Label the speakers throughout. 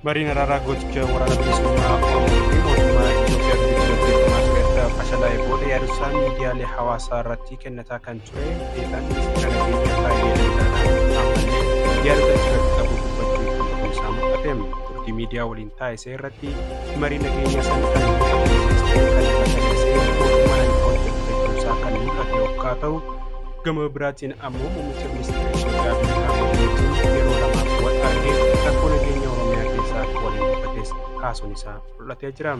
Speaker 1: Mariin araaraa goticha waraana bilisummaa Oromoo fi mootummaa Itoophiyaa gidduutti gaggeeffamaa ture erga fashalaa'ee booda yaadota miidiyaalee hawaasaa irratti kennataa kan ture deetaan ministeera nageenyaa Taayyee Danda'aan ammallee yaadota achirratti qabu dubbachuu itti fufuun isaa mul'ate. Turtii miidiyaa waliin taasise irratti marii nageenyaa san kan gufachiises ta'e kan fashaleessee mootummaan akka hojjetu jechuun isaa kan mul'ate yoggaa ta'u, gama biraatiin ammoo muummicha ministeera Itoophiyaa Abiy Ahmed wajjin yeroo lamaaf wal argee rakkoo nageenya Oromiyaa keessaa akka waliin dubbates kaasuun isaa mul'atee jira.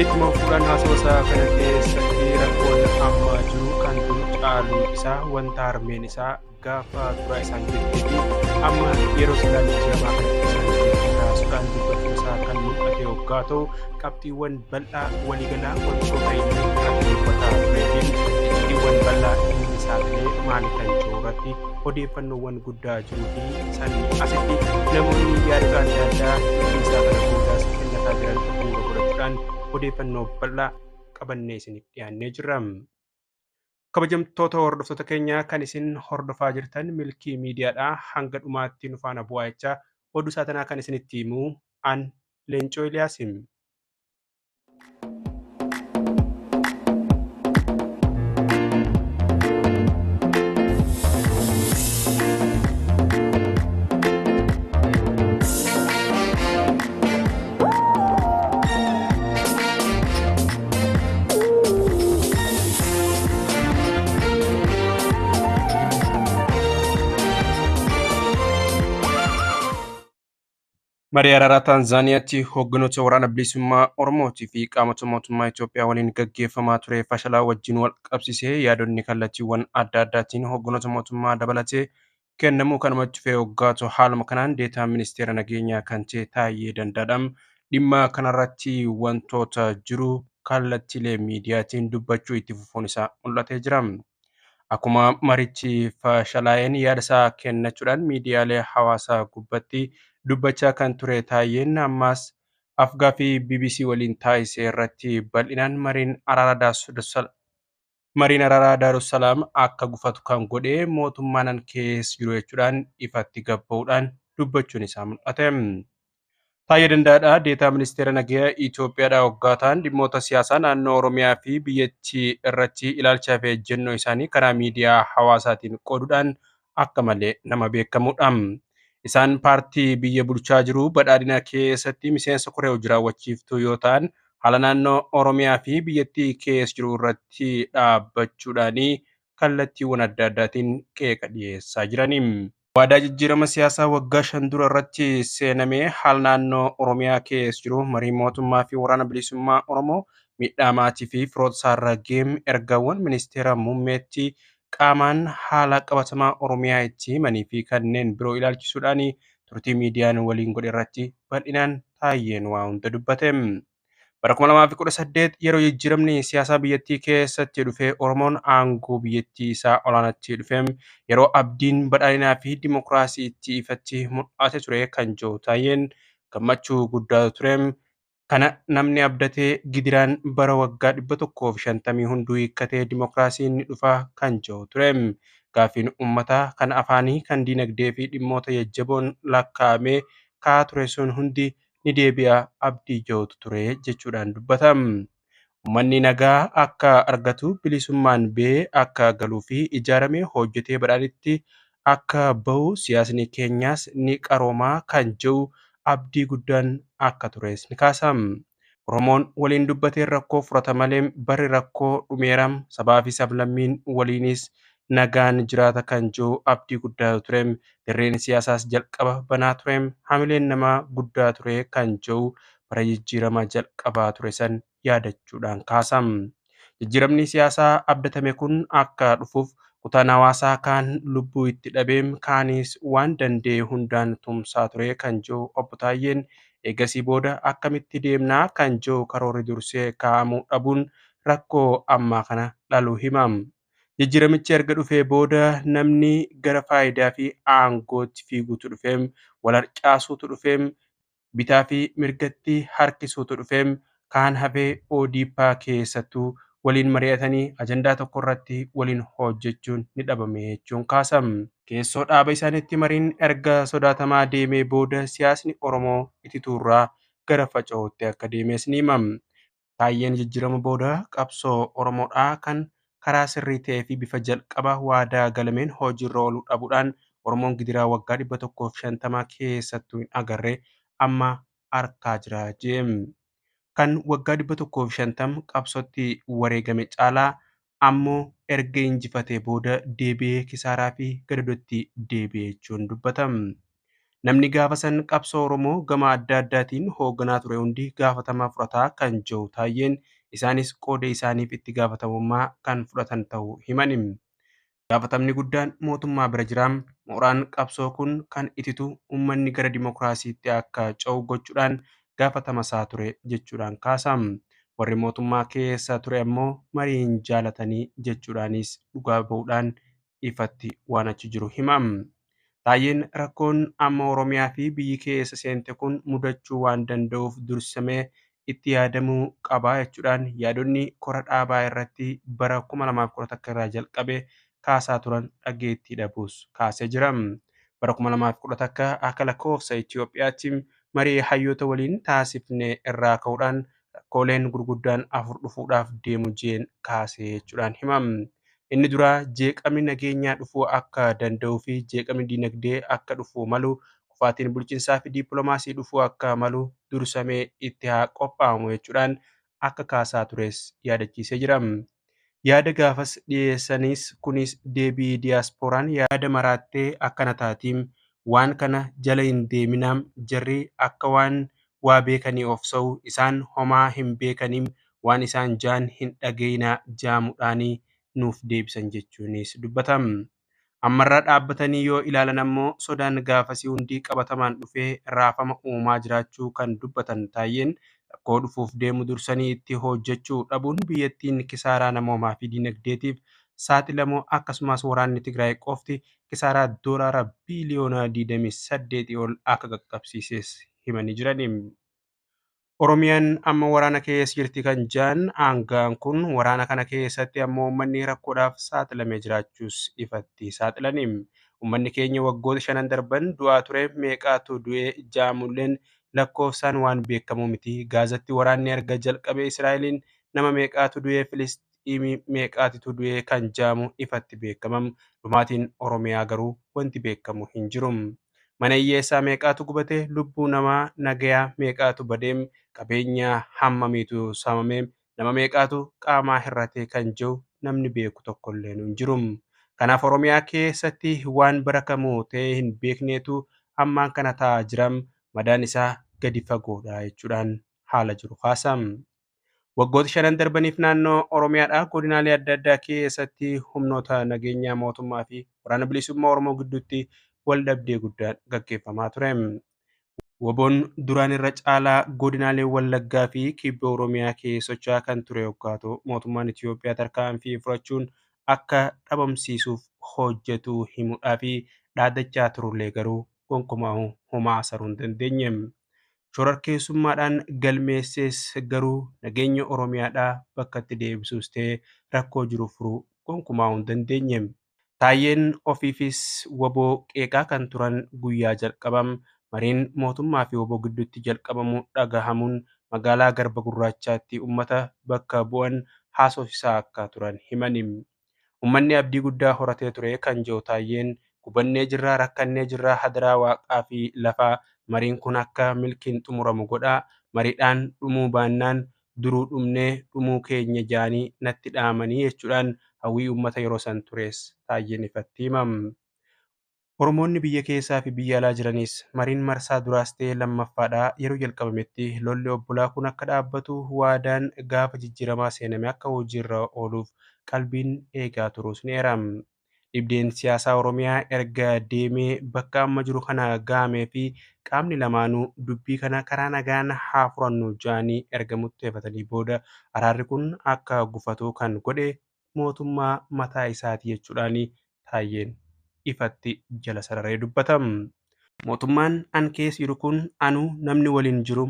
Speaker 1: Ittuma fufuudhaan haasawa isaa kana keessatti rakkoon amma jiru kan dur caaluu isaa, wanta harmeen isaa gaafa dura isaan jettee fi amma yeroo silaa jijjiiramaa kanatti isaan jette kaasuudhaan dubbachuun isaa kan mul'ate yoggaa ta'u, qabxiiwwan bal'aa waliigalaa wantoota inni irratti dubbataa turee fi icciitiiwwan bal'aa inni saaxilee maali kan jiru irratti odeeffannoowwan guddaa jiruu fi sanii asitti namoonni yaadota adda addaa dubbii isaa kana boodaas kennataa jiran bu'uura godhachuudhaan odeeffannoo bal'aa qabannee isiniif dhiyaannee jirra. Kabajamtoota hordoftoota keenyaa, kan isin hordofaa jirtan Milkii Miidiyaadha. Hanga dhumaatti nu faana bu'aa jechaa, oduu saatanaa kan isinitti himu an Leencoo Iliyaasim. Marii araaraa Taanzaaniyaatti hoogganoota waraana bilisummaa Oromootii fi qaamota mootummaa Itoophiyaa waliin gaggeeffamaa ture fashalaa wajjin wal qabsiisee yaadonni kallattiiwwan adda addaatiin hoogganoota mootummaa dabalatee kennamuu kanumatti fufee hoggaatu, haaluma kanaan deetaan ministeera nageenyaa kan ta'e Taayyee Danda'aadhaan dhimma kanarratti wantoota jiru kallattiilee miidiyaatiin dubbachuu itti fufuun isaa mul'atee jira. Akkuma marichi fashalaa'een yaada isaa kennachuudhaan miidiyaalee hawaasaa gubbatti dubbachaa kan ture Taayyeen, ammas afgaaffii BBC waliin taasise irratti bal'inaan mariin araaraa Daarussalaam akka gufatu kan godhe mootummaan an keessa jiru jechuudhaan ifatti gabba'uudhaan dubbachuun isaa mul'ate. Taayyee Danda'aadha deetaa ministeera nageenyaa Itoophiyaadhaa waggaa ta'an, dhimmoota siyaasaa naannoo Oromiyaa fi biyyattii irratti ilaalchaa fi ejjennoo isaanii karaa miidiyaa hawaasaatiin qooduudhaan akka malee nama beekamudha. Isaan paartii biyya bulchaa jiru badhaadhina keessatti miseensa koree hojii raawwachiiftuu yoo ta'an, haala naannoo Oromiyaa fi biyyattii keessa jiru irratti dhaabbachuudhaan kallattiiwwan adda addaatiin qeeqa dhiyeessaa jirani. Waadaa jijjiirama siyaasaa waggaa 5 dura irratti seenamee, haala naannoo Oromiyaa keessa jiru, marii mootummaa fi waraana bilisummaa Oromoo, miidhaa maatii fi firoota isaarra geem, ergaawwan ministeera muummeetti qaamaan haala qabatamaa Oromiyaa itti himanii fi kanneen biroo ilaalchisuudhaan turtii miidiyaan waliin godhe irratti bal'inaan Taayyeen waa hunda dubbate. Bara 2018 yeroo jijjiiramni siyaasaa biyyattii keessatti dhufe, Oromoon aangoo biyyattii isaa olaanaatti dhufe, yeroo abdiin badhaadhinaa fi dimokiraasii itti ifatti mul'ate ture kan jiru Taayyeen, gammachuu guddaatu ture. Kana namni abdatee gidiraan bara waggaa 150 hunduu hiikkatee dimokiraasiin ni dhufa kan jiru ture. Gaaffiin uummataa kan afaanii, kan diinagdee fi dhimmoota jajjaboon lakkaa'amee ka'aa ture sun hundi ni deebi'a abdii jirutu ture jechuudhaan dubbata. Uummanni nagaa akka argatu, bilisummaan ba'ee akka galuu fi ijaaramee hojjetee badhaadhitti akka bahu, siyaasni keenyaas ni qaroomaa kan jiru abdii guddaan akka tures ni kaasa. Oromoon waliin dubbatee rakkoo furata malee barri rakkoo dhumeera, sabaa fi sablammiin waliinis nagaan jiraata kan jiru abdii guddaatu ture. Dirreen siyaasaas jalqaba banaa ture. Hamileen namaa guddaa ture kan jiru bara jijjiirama jalqabaa ture san yaadachuudhaan kaasa. Jijjiiramni siyaasaa abdatame kun akka dhufuuf kutaan hawaasaa kaan lubbuu itti dhabeem, kaanis waan danda'e hundaan tumsaa ture kan jiru obbo Taayyeen, eegasii booda akkamitti deemnaa kan jiru karoorri dursee kaa'amuu dhabuun rakkoo ammaa kana dhaluu hima. Jijjiiramichi erga dhufee booda namni gara faayidaa fi aangootti fiiguutu dhufeem, wal harcaasuutu dhufeem, bitaa fi mirgatti harkisuutu dhufeem, kaan hafee ODP keessattuu waliin mari'atanii ajandaa tokko irratti waliin hojjechuun ni dhabame jechuun kaasam. Keessoo dhaaba isaaniitti mariin erga sodaatamaa deemee booda siyaasni Oromoo itituurraa gara faca'uutti akka deemes ni himama. Taayyeen jijjiirama booda qabsoo Oromoodhaa kan karaa sirrii ta'ee fi bifa jalqaba waadaa galameen hojiirra ooluu dhabuudhaan Oromoon gidiraa waggaa 150 keessattuu hin agarre amma arkaa jira jeem. Kan waggaa 150 qabsootti wareegame caalaa ammoo erga injifatee booda deebi'ee kisaaraa fi gadadootti deebi'e jechuun dubbatama. Namni gaafa san qabsoo Oromoo gama adda addaatiin hoogganaa ture hundi gaafatama fudhataa kan jiru Taayyeen isaanis qooda isaaniif itti gaafatamummaa kan fudhatan ta'uu himani. Gaafatamni guddaan mootummaa bira jira. Mooraan qabsoo kun kan ititu uummanni gara dimookiraasiitti akka ce'u gochuudhaan gaafatama isaa ture jechuudhaan kaasam. Warri mootummaa keessa ture ammoo marii hin jaalatanii jechuudhaanis dhugaa ba'uudhaan ifatti waan achi jiru himam. Taayyeen rakkoon amma Oromiyaa fi biyyi keessa seente kun mudachuu waan danda'uuf dursamee itti yaadamuu qaba jechuudhaan yaadonni kora dhaabaa irratti bara 2011 irraa jalqabe kaasaa turan dhageettii dhabuus kaasee jira. Bara 2011 akka lakkoofsa Itoophiyaatti marii hayyoota waliin taasifne irraa ka'uudhaan rakkooleen gurguddaan afur dhufuudhaaf deemu jeen kaasee jechuudhaan himam. Inni duraa jeeqamni nageenyaa dhufuu akka danda'uu fi jeeqamni dinagdee akka dhufuu malu, kufaatiin bulchiinsaa fi dippiloomaasii dhufuu akka malu dursamee itti haa qophaa'amu jechuudhaan akka kaasaa tures yaadachiisee jira. Yaada gaafas dhiyeessanis kunis deebii diyaaspooraan yaada maraattee akkana taatiin waan kana jala hin deeminaam, jarri akka waan waa beekanii of sa'u, isaan homaa hin beekaniim, waan isaan jaan hin dhageenaa jaamuudhaanii nuuf deebisan jechuunis dubbatam. Ammarraa dhaabbatanii yoo ilaalan ammoo sodaan gaafasii hundi qabatamaan dhufee raafama uumaa jiraachuu kan dubbatan Taayyeen rakkoo dhufuuf deemu dursanii itti hojjechuu dhabuun biyyattiin kisaaraa namoomaa fi dinagdeetiif saaxilamoo, akkasumas waraanni Tigraay qofti kisaaraa doolaara biiliyoona 28 ol akka qaqqabsiises himanii jirani. Oromiyaan amma waraana keessa jirti kan jedhan aangaan kun waraana kana keessatti ammoo uummanni rakkoodhaaf saaxilamee jiraachuus ifatti saaxilani. Uummanni keenya waggoota shanan darban du'aa ture, meeqaatu du'ee jaamulleen lakkoofsaan waan beekamu miti. Gaazatti waraanni erga jalqabee Israa'eliin nama meeqaatu du'ee, Filisxiimii meeqaatitu du'ee kan jaamu ifatti beekamam. Dhumaatiin Oromiyaa garuu wanti beekamu hin jiru. Mana hiyyeessaa meeqaatu gubate, lubbuu namaa nagayaa meeqaatu badeem, qabeenya hammamiitu saamame, nama meeqaatu qaamaa hir'ate kan jiru namni beeku tokkollee hin jiru. Kanaaf Oromiyaa keessatti waan barakamu ta'ee hin beekneetu ammaan kana ta'aa jiram, madaan isaa gadi fagoodha jechuudhaan haala jiru kaasam. Waggoota shanan darbaniif naannoo Oromiyaadhaa godinaalee adda addaa keessatti humnoota nageenyaa mootummaa fi waraana bilisummaa Oromoo gidduutti wal dhabdee guddaan gaggeeffamaa ture. Waboon duraan irra caalaa godinaalee Wallaggaa fi Kibba Oromiyaa keessa socho'aa kan ture yoggaa ta'u, mootummaan Itoophiyaa tarkaanfii fudhachuun akka dhabamsiisuuf hojjetu himuudhaa fi dhaadachaa turullee garuu gonkumaa homaa asaruu hin dandeenye. Shororkeessummaadhaan galmeesses garuu nageenya Oromiyaadhaa bakka itti deebisuus ta'e rakkoo jiru furuu gonkumaa hin dandeenye. Taayyeen ofiifis waboo qeeqaa kan turan guyyaa jalqabam mariin mootummaa fi waboo gidduutti jalqabamu dhagahamuun magaalaa Garba Gurraachaatti uummata bakka bu'an haasofsiisaa akka turan himani. Uummanni abdii guddaa horatee ture kan jiru Taayyeen gubannee jirraa, rakkannee jirraa, hadaraa waaqaa fi lafaa mariin kun akka milkiin xumuramu godhaa, mariidhaan dhumuu baannaan duruu dhumnee dhumuu keenya jaanii natti dhaamanii jechuudhaan hawwii uummata yeroo san tures Taayyeen ifatti himam. Oromoonni biyya keessaa fi biyya alaa jiranis mariin marsaa duraas ta'e lammaffaadhaa yeroo jalqabametti lolli obbolaa kun akka dhaabbatu waadaan gaafa jijjiiramaa seename akka hojiirra ooluuf qalbiin eegaa turuus ni eeram. Dhibdeen siyaasaa Oromiyaa erga deemee bakka amma jiru kana gahamee fi qaamni lamaanuu dubbii kana karaa nagaan haa furannu jaanii erga murteeffatanii booda araarri kun akka gufatu kan godhe mootummaa mataa isaati jechuudhaan Taayyeen ifatti jala sararee dubbatam. Mootummaan an keessa jiru kun anuu namni waliin jiru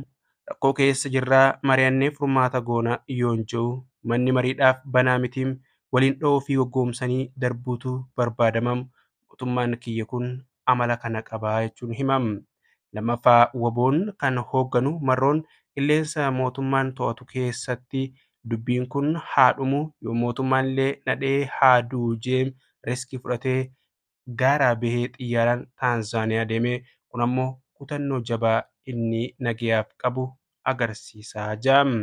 Speaker 1: rakkoo keessa jirraa mari'annee furmaata goona yoon jiru manni mariidhaaf banaa mitiim, waliin dha'uu fi goggoomsanii darbuutu barbaadamam. Mootummaan kiyya kun amala kana qabaa jechuun himam. Lammaffaa, WBOn kan hoogganu Marroon qilleensa mootummaan to'atu keessatti dubbiin kun haa dhumu, yoo mootummaan illee nadhee haa du'u jeem riskii fudhatee gaaraa bahee xiyyaaraan Taanzaaniyaa deeme. Kun ammoo kutannoo jabaa inni nagayaaf qabu agarsiisaa jaam.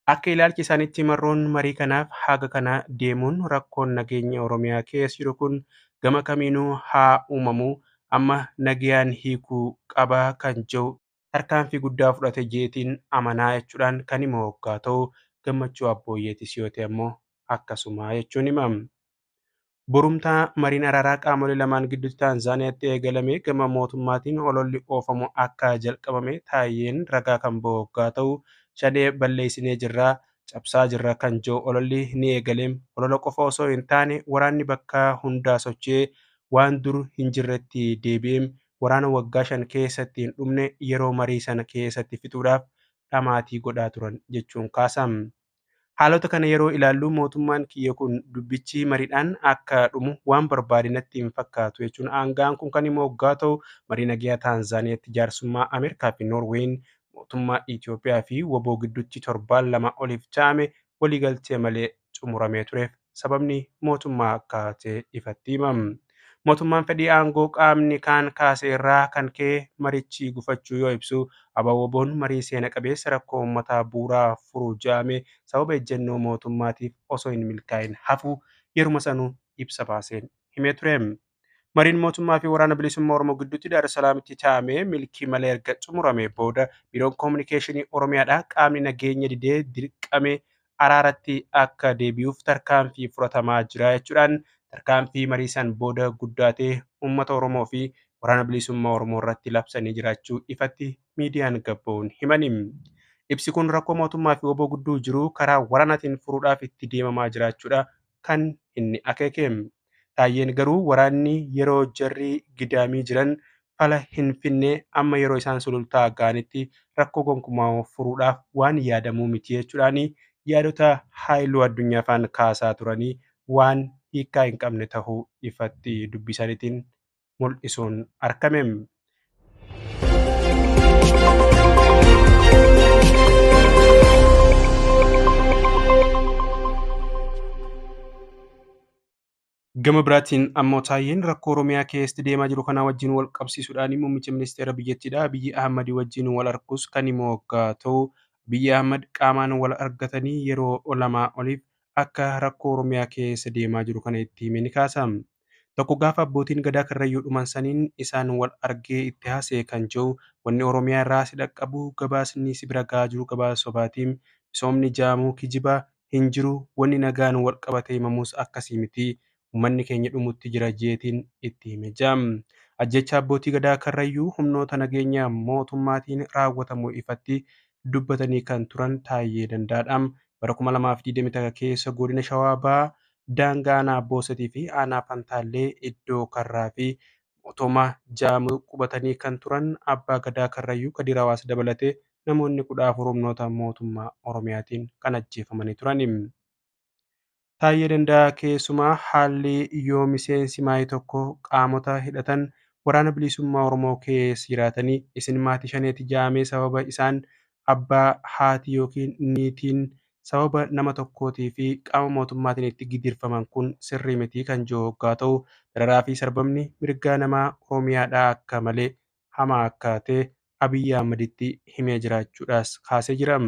Speaker 1: Akka ilaalcha isaaniitti Marroon marii kanaaf haga kana deemuun rakkoon nageenya Oromiyaa keessa jiru kun gama kamiinuu haa uumamu, amma nagayaan hiikuu qabaa kan jiru tarkaanfii guddaa fudhate jeetiin amanaa jechuudhaan kan himu hoggaa ta'u, Gammachuu Abbooyyeetis yoo ta'e ammoo akkasuma jechuun himam. Borumtaa mariin araaraa qaamolee lamaan gidduutti Taanzaaniyaatti eegalame gama mootummaatiin ololli oofamu akka jalqabame Taayyeen ragaa kan bahu hoggaa ta'u, Shanee balleessinee jirraa, cabsaa jirra kan jiru ololli ni eegaleem. Olola qofa osoo hin taane waraanni bakka hundaa socho'ee waan dur hin jirretti deebi'eem. Waraana waggaa 5 keessatti hin dhumne yeroo marii sana keessatti fixuudhaaf dhamaatii godhaa turan jechuun kaasam. Haalota kana yeroo ilaallu mootummaan kiyya kun dubbichi mariidhaan akka dhumu waan barbaade natti hin fakkaatu jechuun aangaan kun kan himu hoggaa ta'u, marii nagayaa Taanzaaniyaatti jaarsummaa Ameerikaa fi Noorween mootummaa Itoophiyaa fi WBO gidduutti torbaan 2 oliif taa'ame waliigaltee malee xumuramee tureef sababni mootummaa akka ta'e ifatti himam. Mootummaan fedhii aangoo qaamni kaan kaase irraa kan ka'e marichi gufachuu yoo ibsu, ABO-WBOn marii seena qabeessa rakkoo uummataa bu'uuraa furuu jedhame sababa ejjennoo mootummaatiif osoo hin milkaa'in hafu yeruma sanuu ibsa baaseen himee ture. Mariin mootummaa fi waraana bilisummaa Oromoo gidduutti Daar es Salaamitti taa'ame milkii malee erga xumurame booda biiroon koominikeeshinii Oromiyaadhaa qaamni nageenya didee dirqame araaratti akka deebi'uuf tarkaanfii fudhatamaa jira jechuudhaan tarkaanfii marii san booda guddaatee uummata Oromoo fi waraana bilisummaa Oromoo irratti labsanii jiraachuu ifatti miidiyaan gabba'uun himani. Ibsi kun rakkoo mootummaa fi WBO gidduu jiru karaa waraanaatiin furuudhaaf itti deemamaa jiraachuudha kan inni akeeke. Taayyeen garuu waraanni yeroo jarri gidaamii jiran fala hin finne, amma yeroo isaan sulultaa ga'anitti rakkoo gonkumaa furuudhaaf waan yaadamuu miti jechuudhaan yaadota Haayiluu Addunyaa faan kaasaa turanii waan hiikkaa hin qabne ta'uu ifatti dubbisaniitiin mul'isuun argame. Gama biraatiin ammoo Taayyeen rakkoo Oromiyaa keessatti deemaa jiru kanaa wajjin wal qabsiisuudhaan muummicha ministeera biyyattiidha Abiyyi Ahmad wajjin wal argus kan himu hoggaa ta'u, Abiyyi Ahmad qaamaan wal argatanii yeroo 2 oliif akka rakkoo Oromiyaa keessa deemaa jiru kana itti hime ni kaasa. Tokko gaafa abbootiin gadaa Karrayyuu dhuman saniin isaan wal argee itti haasa'e kan jiru, wanni Oromiyaa irraa si dhaqqabu gabaasni si bira gahaa jiru gabaasa sobaatiin, misoomni jaamuu kijiba hin jiru, wanni nagaan wal qabatee himamus akkasii miti, uummanni keenya dhumutti jira jeetiin itti hime jaam. Ajjecha abbootii gadaa Karrayyuu humnoota nageenya mootummaatiin raawwatamu ifatti dubbatanii kan turan Taayyee Dandaadha. Bara 2021 keessa godina Shawaa Bahaa daangaa aanaa Boosatii fi aanaa Fantaallee iddoo Karraa fi Mootummaa jaamu qubatanii kan turan abbaa gadaa Karrayyuu Kadir Hawaas dabalatee namoonni 14 humnoota mootummaa Oromiyaatiin kan ajjeefamanii turan. Taayyee Danda'a keessumaa haalli yoo miseensi maayii tokko qaamota hidhatan waraana bilisummaa Oromoo keessa jiraatanii isin maatii shaneeti jaamee sababa isaan abbaa, haati yookiin niitiin sababa nama tokkootii fi qaama mootummaatiin itti gidirfaman kun sirrii miti kan jiru hoggaa ta'u, dararaa fi sarbamni mirgaa namaa Oromiyaadhaa akka malee hamaa akka ta'e Abiyyi Ahmaditti himee jiraachuudhaas kaasee jira.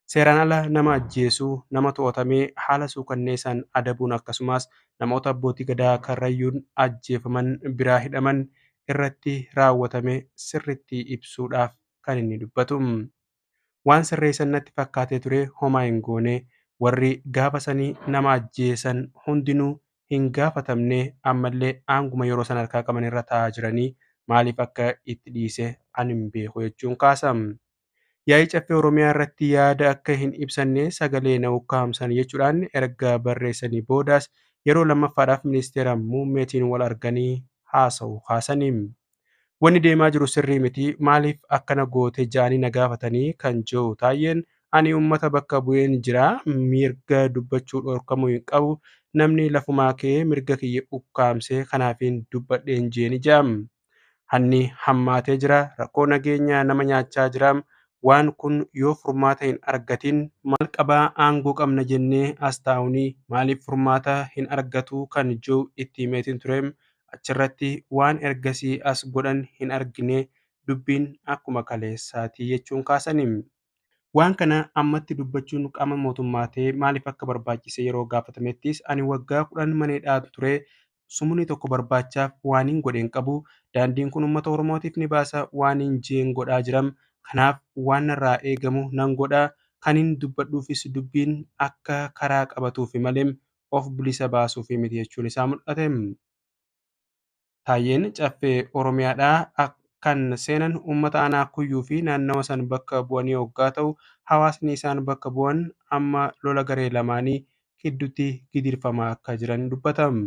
Speaker 1: Seeraan ala nama ajjeesuu, nama to'atamee haala suukanneessaan adabuun akkasumas namoota abbootii gadaa Karrayyuun ajjeefaman biraa hidhaman irratti raawwatame sirriitti ibsuudhaaf kan inni dubbatu. Waan sirreessan natti fakkaatee ture homaa hin goone, warri gaafa sanii nama ajjeesan hundinuu hin gaafatamne, ammallee aanguma yeroo sana harkaa qaban irra taa'aa jiranii maaliif akka itti dhiise ani hin beeku jechuun kaasa. Yaa'ii caffee Oromiyaa irratti yaada akka hin ibsanne sagalee na ukkaamsan jechuudhaan erga barreessanii boodaas yeroo lammaffaadhaaf ministeera muummeetiin wal arganii haasa'u kaasanii. Wanni deemaa jiru sirrii miti, maaliif akkana goote ja'anii na gaafatanii kan jiru Taayyeen Ani uummata bakka bu'een jira, mirga dubbachuu dhorkamuu hin qabu, namni lafumaa ka'ee mirga kiyya ukkaamsee kanaafin dubbadheen jeeni jaam. Hanni hammaatee jira, rakkoo nageenyaa nama nyaachaa jira. Waan kun yoo furmaata hin argatin maal qabaa aangoo qabna jennee as taa'uuni maaliif furmaata hin argatu kan jiru itti himeetiin ture. Achirratti waan ergasii as godhan hin argine, dubbiin akkuma kaleessaatii jechuun kaasani. Waan kana ammatti dubbachuun qaama mootummaa ta'ee maaliif akka barbaachise yeroo gaafatamettis ani waggaa 10 mana hidhaa ture, sumuni tokko barbaachaaf waan hin godheen qabu, daandiin kun uummata Oromootiif ni baasa waan hin jeen godhaa jiram, kanaaf waan narraa eegamu nan godha, kan hin dubbadhuufis dubbiin akka karaa qabatuufi malee of bilisa baasuufi miti jechuun isaa mul'ate. Taayyeen caffee Oromiyaadhaa kan seenan uummata aanaa Kuyyuu fi naannawa san bakka bu'anii hoggaa ta'u, hawaasni isaan bakka bu'an amma lola garee lamaanii gidduutti gidirfamaa akka jiran dubbatam.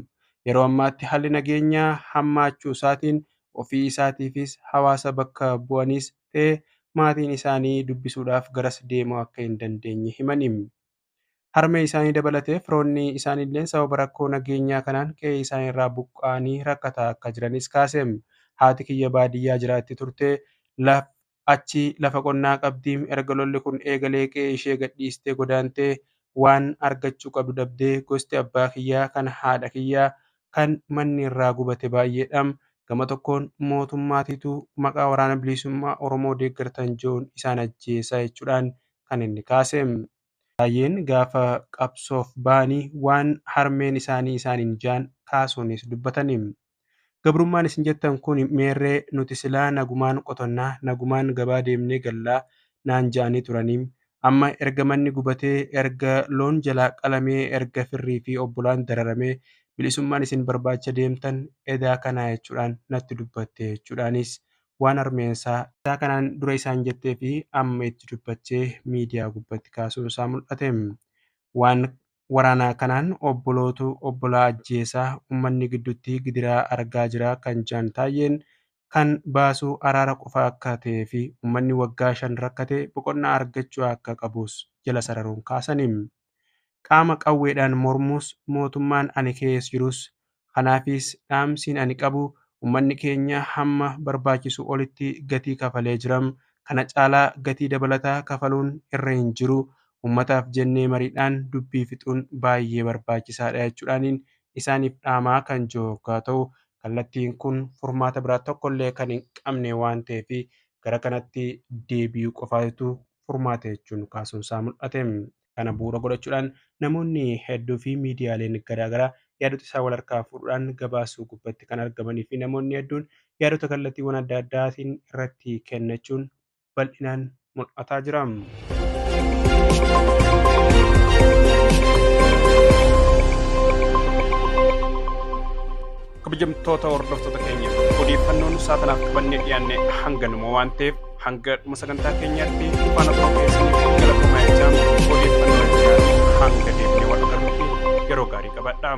Speaker 1: Yeroo ammaatti haalli nageenyaa hammaachuu isaatiin ofii isaatiifis hawaasa bakka bu'anis ta'e maatiin isaanii dubbisuudhaaf garas deemuu akka hin dandeenye himani. Harmee isaanii dabalatee firoonni isaaniillee sababa rakkoo nageenyaa kanaan qe'ee isaanii irraa buqqa'anii rakkataa akka jiranis kaase. Haati kiyya baadiyyaa jiraatti turte, achi lafa qonnaa qabdi, erga lolli kun eegalee qe'ee ishee gadhiistee godaantee waan argachuu qabdu dhabdee, gosti abbaa kiyyaa kan haadha kiyyaa kan manni irraa gubate baay'eedha. Gama tokkoon mootummaatiitu maqaa waraana bilisummaa Oromoo deeggartan jiruun isaan ajjeesaa jechuudhaan kan inni kaase. Taayyeen gaafa qabsoof ba'anii waan harmeen isaanii isaaniin jaan kaasuunis dubbatani. Gabrummaan isin jettan kun meerree, nuti silaa nagumaan qotannaa, nagumaan gabaa deemnee gallaa naan ja'anii turanii. Amma erga manni gubatee, erga loon jalaa qalamee, erga firrii fi obbolaan dararamee bilisummaan isin barbaacha deemtan edaa kanaa jechuudhaan natti dubbatte jechuudhaanis waan harmeensaa isaa kanaan dura isaan jettee fi amma itti dubbachee miidiyaa gubbatti kaasuun isaa mul'ate. Waan waraanaa kanaan obbolootu obbolaa ajjeesaa uummanni gidduutti gidiraa argaa jira kan jaan Taayyeen kan baasu araara qofa akka ta'ee fi uummanni waggaa 5 rakkate boqonnaa argachuu akka qabus jala sararuun kaasani. Qaama qawweedhaan mormus mootummaan ani keessa jirus, kanaafis dhaamsiin ani qabu uummanni keenya hamma barbaachisu olitti gatii kafalee jiram, kana caalaa gatii dabalataa kafaluun irra hin jiru, uummataaf jennee mariidhaan dubbii fixuun baay'ee barbaachisaadha jechuudhaaniin isaaniif dhaamaa kan jiru hoggaa ta'u, kallattiin kun furmaata biraa tokkollee kan hin qabne waan ta'eef gara kanatti deebi'uu qofaatu furmaata jechuun kaasuun isaa mul'ate. Kana bu'uura godhachuudhaan namoonni hedduu fi miidiyaaleen garaagaraa yaadota isaa wal harkaa fuudhuudhaan gabaasuu gubbatti kan argamanii fi namoonni hedduun yaadota kallattiiwwan adda addaatiin irratti kennachuun bal'inaan mul'ataa jira. Kabajamtoota hordoftoota keenya, odeeffannoon saatanaaf qabannee dhiyaanne hanganuma waan ta'eef hanga dhuma sagantaa keenyaatti faana turuu keessaniif galatoomaa jechaa, odeeffannoo itti hanga deebinee wal agarrutti yeroo gaarii qabadhaa.